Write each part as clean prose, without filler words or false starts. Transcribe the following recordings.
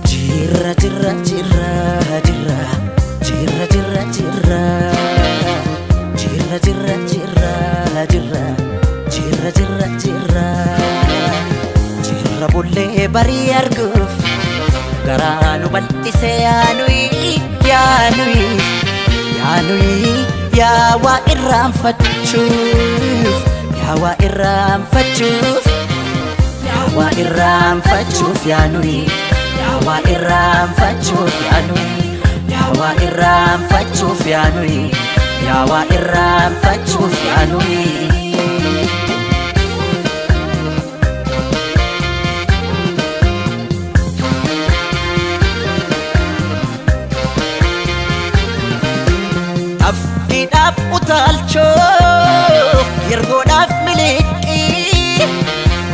Jirra jirra jirra jirra jirra jirra jirra jirra jirra jirra jirra jirra jirra jirra jirra bullee barii arguuf garaa nu bal'ise yaanuyi yaanuyi yaanuyi yaa waa irraanfachuuf yaa waa irraanfachuuf yaa waa irraanfachuuf yaanuyi yaa waa irraanfachuuf yaanuyi yaa waa irraanfachuuf yaanuyi yaa waa irraanfachuuf yaanuyi. Afkiidhaaf utaalchoo yergoodhaaf miliqii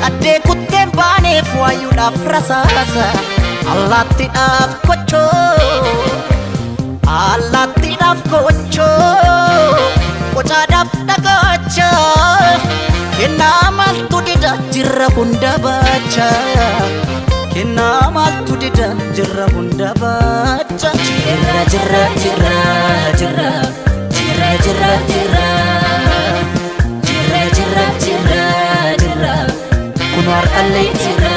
qaddee kutteen baaneef waayuudhaaf rasaasa allaattiidhaaf kochoo allaattiidhaaf kochoo qocaadhaaf dhagaacha kennaa maaltu dida jirra hunda baacha kennaa maaltu dida jirra hunda baacha jirra jirra jirra jirra jirra jirra jirra jirra jirra jirra jirra kun har'allee jirra.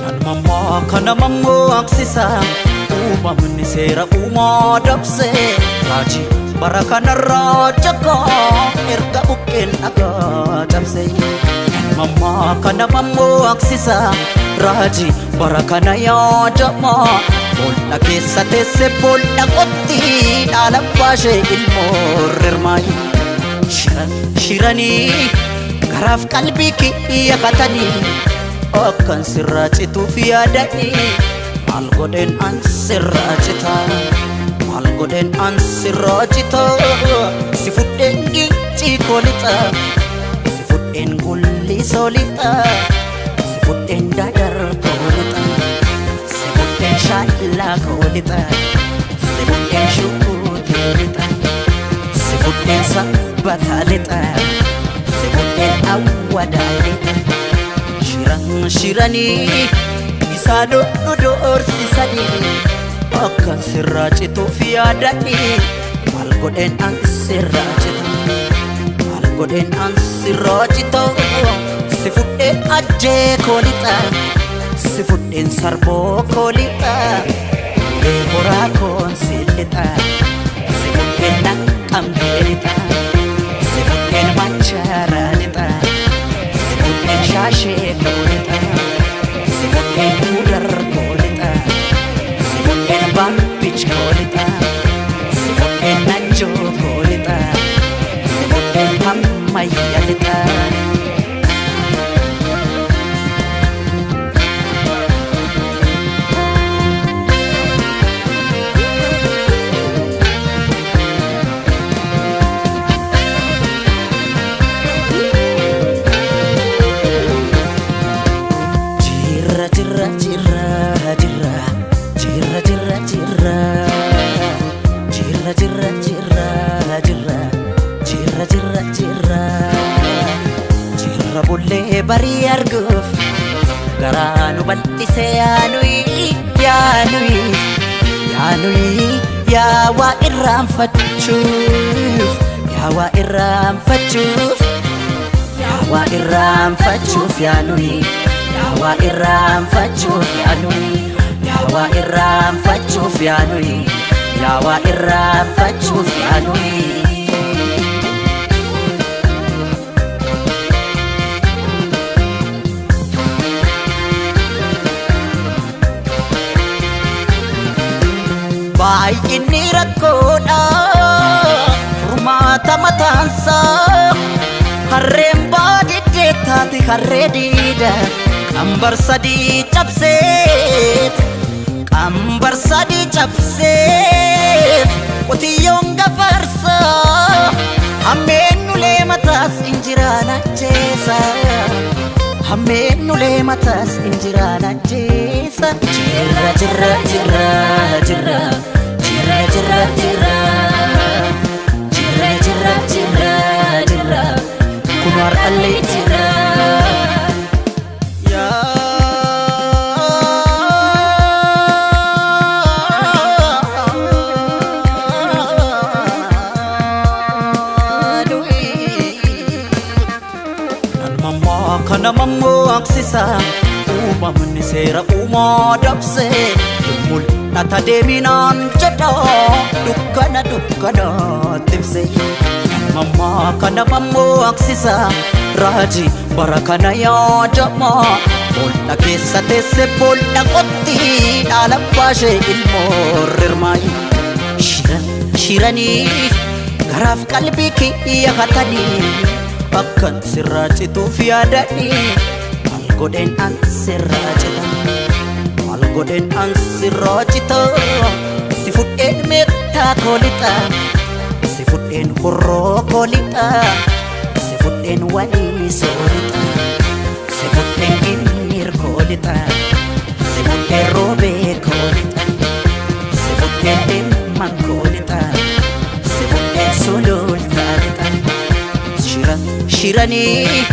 Namammaa kana mammaksisa uumamni seera uumaa dabse raajii bara kanarraa jakaa erga buqqeen dhagaa cabse. Namammaa kana mammaksisa raajii bara kana yaadama bool'a keessa teesse bool'a qotti dhaala baashee ilmoo rirmaayi. Shiran shiranii garaaf qalbii kiyya katanii akkan sirraa cituuf yaadanii maal godheen an sirraa cita maal godheen an sirraa cita si fudheen gincii koo lixa si fudheen gullisoo lixa si fudheen dadar koo lixa si fudheen shaallaa koo lixa si fudheen shukuutii lixa si fudheen sabbataa lixa si fudheen awwadaa lixa. Shiran shiranii isaan nu doorsisanii akkan sirraa cituuf yaadanii maal godheen an sirraa cita maal godheen an sirraa cita si fudheen ajjee koo lixa si fudheen sarboo koo lixa ulee horaa koon si lixa si fudheen naqqamtee lixa si fudheen machaaraa lixa. Si fudheen shaashee koo lixa si fudheen gudar koo lixa si fudheen baabbich koo lixa si fudheen najjoo koo lixa si fudheen hammayya lixa. Jirra jirra jirra jirra jirra jirra jirra jirra jirra jirra jirra jirra jirra jirra jirra bullee barii arguuf garaa nu bal'ise yaanuyi yaanuyi yaanuyi yaa waa irraanfachuuf yaa waa irraanfachuuf yaa waa irraanfachuuf yaanuyi yaa waa irraanfachuuf yaanuyi yaa waa irraanfachuuf yaanuyi yaa waa irraanfachuuf yaanuyi. Baay'inni rakkoodha furmaata mataansaa. Harreen baadiddee taate harree diida. Qambar sadii cabseet, qambar sadii cabseet, qotiyyoon gafarsaa. Hammeen ulee mataas injiraan ajjeesa. Hammeen ulee mataas injiraan ajjeesa. Jirra jirra jirra jirra jirra jirra jirra jirra jirra jirra jirra kun har'allee jira. Namammaa kana mammaksisa, uumamni seera uumaa dabse, mul'ata deeminaan jedha dukkana dukkanaatti ibse. Namammaa kana mammaksisa, raajii bara kana yaadama, bool'a keessa teesse bool'a qotti dhaala baashee ilmoo rirmaayi. Shiran shiranii garaaf qalbii kiyya hatanii, akkan sirraa cituuf yaadanii, maal godheen an sirraa cita, maal godheen an sirraa cita? Si fudheen meettaa koo lixa, si fudheen horroo koo lixa, si fudheen walii soorixa, si fudheen ginniir koo lixa, si fudheen roobee koo lixa, si fudheen dhimman koo lixa, si fudheen sulultaa lixa. Shiran shiranii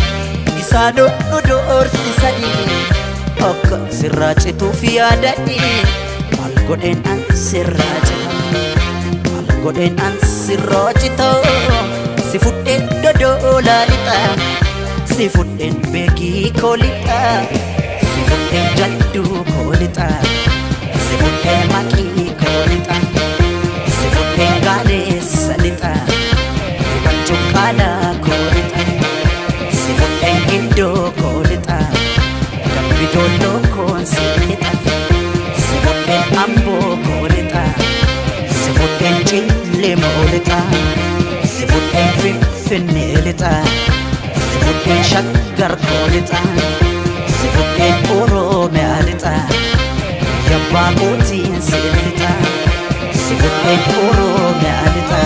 isaan nu doorsisanii, akka sirraa cituuf yaadanii, maal godheen an sirraa cita, maal godheen an sirraa cita? Si fudheen dodoolaa lixa, si fudheen beekii koo lixa, si fudheen jadduu koo lixa, si fudheen maqii koo lixa, si fudheen gaaleessa lixa, dhiban cuqqaalaa koo lixa, si fudheen giddoo koo lixa, dambi doolloo koon si lixa, si fudheen amboo koo lixa, si fudheen cillemoo lixa, si fudheen finfinnee lixa, si fudheen shaggar koo lixa, si fudheen oromiyaa lixa, yabbaa kootiin si lixa, si fudheen oromiyaa lixa.